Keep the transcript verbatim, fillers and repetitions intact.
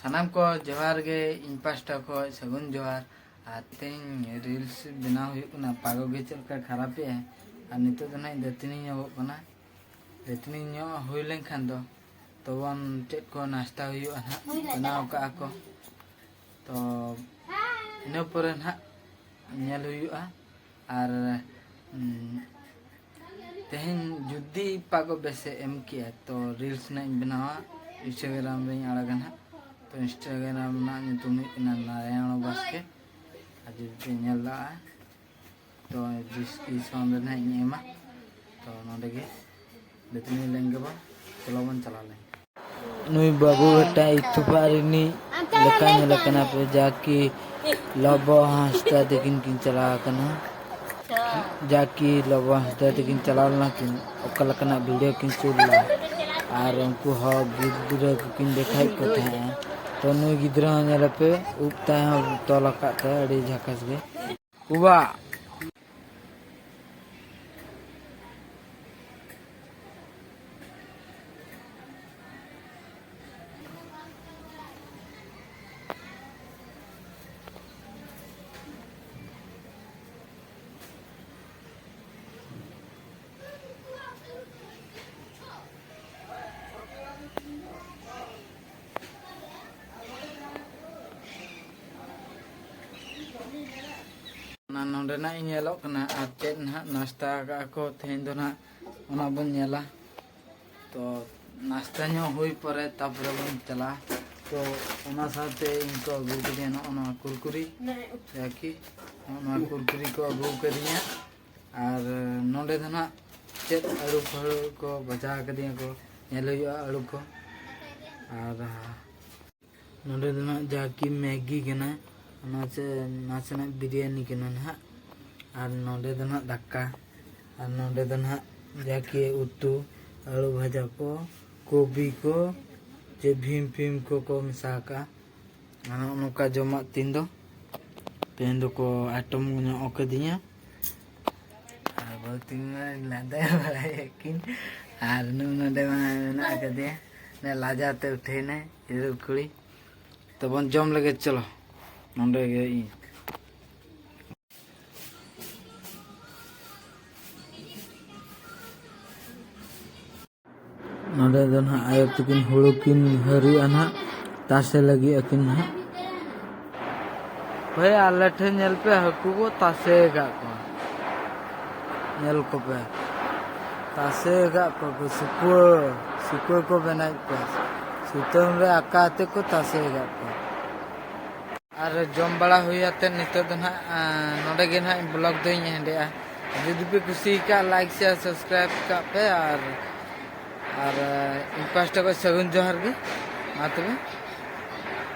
ᱥᱟᱱᱟᱢ ᱠᱚ ᱡᱚᱦᱟᱨ ᱜᱮ, ᱤᱧ ᱯᱟᱥᱴᱟ ᱠᱷᱚᱱ ᱥᱟᱹᱜᱩᱱ ᱡᱚᱦᱟᱨ᱾ ᱟᱨ ᱛᱮᱦᱮᱧ reels ᱵᱮᱱᱟᱣ ᱦᱩᱭᱩᱜ ᱠᱟᱱᱟ, ᱯᱟᱜᱚ ᱜᱮ ᱪᱮᱫ ᱞᱮᱠᱟ ᱠᱷᱟᱨᱟᱯᱮᱜᱼᱟᱭ᱾ ᱟᱨ ᱱᱤᱛᱚᱜ ᱫᱚ ᱱᱟᱦᱟᱜ ᱤᱧ ᱫᱟᱹᱛᱟᱹᱱᱤ ᱧᱚᱜᱚᱜ ᱠᱟᱱᱟ᱾ ᱫᱟᱹᱛᱟᱹᱱᱤ ᱧᱚᱜ ᱦᱩᱭ ᱞᱮᱱᱠᱷᱟᱱ ᱫᱚ ᱛᱚᱵᱚᱱ ᱪᱮᱫ ᱠᱚ ᱱᱟᱥᱛᱟ ᱦᱩᱭᱩᱜᱼᱟ ᱱᱟᱦᱟᱜ, ᱵᱮᱱᱟᱣ ᱠᱟᱜᱼᱟ ᱠᱚ᱾ ᱛᱚ ᱤᱱᱟᱹ ᱯᱚᱨᱮ ᱱᱟᱦᱟᱜ ᱧᱮᱞ ᱦᱩᱭᱩᱜᱼᱟ᱾ ᱟᱨ ᱛᱮᱦᱮᱧ ᱡᱩᱫᱤ ᱯᱟᱜᱚ ᱵᱮᱥᱮ ᱮᱢ ᱠᱮᱜᱼᱟ, ᱛᱚ reels ᱱᱟᱜ ᱤᱧ ᱵᱮᱱᱟᱣᱟ, Instagram ᱨᱮᱧ ᱟᱲᱟᱜᱟ ᱱᱟᱦᱟᱜ᱾ ᱛᱚ Instagram ᱨᱮᱱᱟᱜ ᱧᱩᱛᱩᱢ ᱦᱩᱭᱩᱜ ᱠᱟᱱᱟ ᱱᱟᱨᱟᱭᱚᱬ ᱵᱟᱥᱠᱮ᱾ ᱟᱨ ᱡᱩᱫᱤ ᱯᱮ ᱧᱮᱞ ᱫᱟᱲᱮᱭᱟᱜᱼᱟ, ᱛᱚ description ᱨᱮ ᱱᱟᱦᱟᱜ ᱤᱧ ᱮᱢᱟ᱾ ᱛᱚ ᱱᱚᱰᱮ ᱜᱮ ᱫᱟᱹᱛᱟᱹᱱᱤ ᱞᱮᱱ ᱜᱮᱵᱚᱱ, ᱪᱚᱞᱚ ᱵᱚᱱ ᱪᱟᱞᱟᱣ ᱞᱮᱱ᱾ ᱱᱩᱭ ᱵᱟᱹᱵᱩ ᱢᱤᱫᱴᱟᱝ ᱤᱛᱩᱯᱟᱜ ᱨᱤᱱᱤᱡ ᱞᱮᱠᱟ ᱧᱮᱞᱚᱜ ᱠᱟᱱᱟ ᱯᱮ, ᱡᱟᱠᱤ ᱞᱚᱵᱚ ᱦᱟᱸᱥᱫᱟ ᱛᱟᱹᱠᱤᱱ ᱠᱤᱱ ᱪᱟᱞᱟᱣ ᱟᱠᱟᱱᱟ᱾ ᱡᱟᱠᱤ ᱞᱚᱵᱚ ᱦᱟᱸᱥᱫᱟ ᱛᱟᱹᱠᱤᱱ ᱪᱟᱞᱟᱣ ᱞᱮᱱᱟ ᱠᱤᱱ, ᱚᱠᱟ ᱞᱮᱠᱟᱱᱟᱜ video ᱠᱤᱱ shoot ᱞᱮᱫᱟ᱾ ᱟᱨ ᱩᱱᱠᱩ ᱦᱚᱸ ᱜᱤᱫᱽᱨᱟᱹ ᱠᱚᱠᱤᱱ ᱫᱮᱠᱷᱟᱭᱮᱫ ᱠᱚ ᱛᱟᱦᱮᱸᱜᱼᱟ᱾ ᱛᱚ ᱱᱩᱭ ᱜᱤᱫᱽᱨᱟᱹ ᱦᱚᱸ ᱧᱮᱞᱮᱯᱮ, ᱩᱵ ᱛᱟᱭ ᱦᱚᱸ ᱛᱚᱞ ᱟᱠᱟᱫ ᱛᱟᱭᱟ, ᱟᱹᱰᱤ ᱡᱷᱟᱠᱟᱥ ᱜᱮ᱾ ᱩᱵᱟ᱾ ᱚᱱᱟ ᱱᱚᱸᱰᱮᱱᱟᱜ ᱤᱧ ᱧᱮᱞᱚᱜ ᱠᱟᱱᱟ, ᱟᱨ ᱪᱮᱫ ᱱᱟᱦᱟᱜ ᱱᱟᱥᱛᱟ ᱟᱠᱟᱫᱼᱟ ᱠᱚ ᱛᱮᱦᱮᱧ ᱫᱚ ᱱᱟᱦᱟᱜ, ᱚᱱᱟ ᱵᱚᱱ ᱧᱮᱞᱟ᱾ ᱛᱚ ᱱᱟᱥᱛᱟ ᱧᱚᱜ ᱦᱩᱭ ᱯᱚᱨᱮ ᱛᱟᱯᱚᱨᱮ ᱵᱚᱱ ᱪᱟᱞᱟᱜᱼᱟ᱾ ᱛᱚ ᱚᱱᱟ ᱥᱟᱶᱛᱮ ᱤᱧ ᱠᱚ ᱟᱹᱜᱩ ᱠᱮᱫᱮᱭᱟ ᱱᱚᱜᱼᱚ ᱱᱚᱣᱟ ᱠᱩᱨᱠᱩᱨᱤ, ᱡᱟᱠᱤ ᱱᱚᱜᱼᱚ ᱱᱚᱣᱟ ᱠᱩᱨᱠᱩᱨᱤ ᱠᱚ ᱟᱹᱜᱩ ᱠᱟᱫᱤᱧᱟ᱾ ᱟᱨ ᱱᱚᱸᱰᱮ ᱫᱚ ᱱᱟᱦᱟᱜ ᱪᱮᱫ ᱟᱹᱞᱩ ᱯᱷᱟᱹᱲᱩ ᱠᱚ ᱵᱷᱟᱡᱟ ᱠᱟᱫᱤᱧᱟ ᱠᱚ, ᱧᱮᱞ ᱦᱩᱭᱩᱜᱼᱟ ᱟᱹᱞᱩ ᱠᱚ᱾ ᱟᱨ ᱱᱚᱸᱰᱮ ᱫᱚ ᱱᱟᱦᱟᱜ ᱡᱟᱠᱤ ᱢᱮᱜᱤ ᱠᱟᱱᱟ, ᱚᱱᱟ ᱪᱮ ᱱᱟᱥᱮᱱᱟᱜ ᱵᱤᱨᱭᱟᱱᱤ ᱠᱟᱱᱟ ᱱᱟᱦᱟᱜ᱾ ᱟᱨ ᱱᱚᱸᱰᱮ ᱫᱚ ᱱᱟᱦᱟᱜ ᱫᱟᱠᱟ, ᱟᱨ ᱱᱚᱸᱰᱮ ᱫᱚ ᱱᱟᱦᱟᱜ ᱡᱟᱠᱤ ᱩᱛᱩ, ᱟᱹᱞᱩ ᱵᱷᱟᱡᱟ ᱠᱚ, ᱠᱚᱵᱤ ᱠᱚ, ᱪᱮ ᱵᱷᱤᱢ ᱯᱷᱤᱢ ᱠᱚᱠᱚ ᱢᱮᱥᱟ ᱟᱠᱟᱜᱼᱟ᱾ ᱟᱨ ᱱᱚᱜᱼᱚ ᱱᱚᱝᱠᱟ ᱡᱚᱢᱟᱜ ᱛᱤᱱ ᱫᱚ ᱛᱮᱦᱮᱧ ᱫᱚᱠᱚ ᱟᱭᱴᱚᱢ ᱧᱚᱜ ᱠᱟᱫᱤᱧᱟ᱾ ᱟᱨ ᱵᱟᱹᱦᱩ ᱛᱤᱧ ᱢᱟ ᱞᱟᱸᱫᱟ ᱵᱟᱲᱟᱭᱮᱫ ᱠᱤᱱ᱾ ᱟᱨ ᱱᱩᱭ ᱱᱚᱰᱮ ᱢᱟ ᱢᱮᱱᱟᱜ ᱟᱠᱟᱫᱮᱭᱟ, ᱱᱮ ᱞᱟᱡᱟᱣ ᱛᱮ ᱩᱴᱷᱟᱹᱭᱱᱟᱭ ᱤᱨᱤᱞ ᱠᱩᱲᱤ᱾ ᱛᱚᱵᱚᱱ ᱡᱚᱢ ᱞᱮᱜᱮ, ᱪᱚᱞᱚ᱾ ᱱᱚᱰᱮ ᱜᱮ ᱤᱧ᱾ ᱱᱚᱰᱮ ᱫᱚ ᱱᱟᱦᱟᱜ ᱟᱭᱳ ᱛᱟᱹᱠᱤᱱ ᱦᱩᱲᱩ ᱠᱤᱱ ᱦᱟᱹᱨᱩᱭᱮᱫᱼᱟ ᱱᱟᱦᱟᱜ, ᱛᱟᱥᱮ ᱞᱟᱹᱜᱤᱫ ᱟᱹᱠᱤᱱ ᱱᱟᱦᱟᱜ᱾ ᱦᱳᱭ, ᱟᱞᱮ ᱴᱷᱮᱱ ᱧᱮᱞ ᱯᱮ, ᱦᱟᱹᱠᱩ ᱠᱚ ᱛᱟᱥᱮ ᱟᱠᱟᱫ ᱠᱚᱣᱟ᱾ ᱧᱮᱞ ᱠᱚᱯᱮ, ᱛᱟᱥᱮ ᱟᱠᱟᱫ ᱠᱚᱣᱟ ᱠᱚ, ᱥᱩᱠᱟᱹ, ᱥᱩᱠᱟᱹ ᱠᱚ ᱵᱮᱱᱟᱣᱮᱫ ᱠᱚᱣᱟ᱾ ᱥᱩᱛᱟᱹᱢ ᱨᱮ ᱟᱠᱟ ᱟᱛᱮ ᱠᱚ ᱛᱟᱥᱮ ᱟᱠᱟᱫ ᱠᱚᱣᱟ᱾ ᱟᱨ ᱡᱚᱢ ᱵᱟᱲᱟ ᱦᱩᱭ ᱟᱛᱮ ᱱᱤᱛᱚᱜ ᱫᱚ ᱱᱟᱦᱟᱜ, ᱟᱸ, ᱱᱚᱰᱮ ᱜᱮ ᱱᱟᱦᱟᱜ ᱤᱧ vlog ᱫᱚᱧ ᱮᱱᱰᱮᱜᱼᱟ᱾ ᱡᱩᱫᱤ ᱯᱮ ᱠᱩᱥᱤ ᱟᱠᱟᱫ, like, share, subscribe ᱠᱟᱜ ᱯᱮ᱾ ᱟᱨ, ᱟᱨ, ᱟᱸ, ᱤᱧ ᱯᱟᱦᱴᱟ ᱠᱷᱚᱱ ᱥᱟᱹᱜᱩᱱ ᱡᱚᱦᱟᱨ ᱜᱮ᱾ ᱢᱟ ᱛᱚᱵᱮ᱾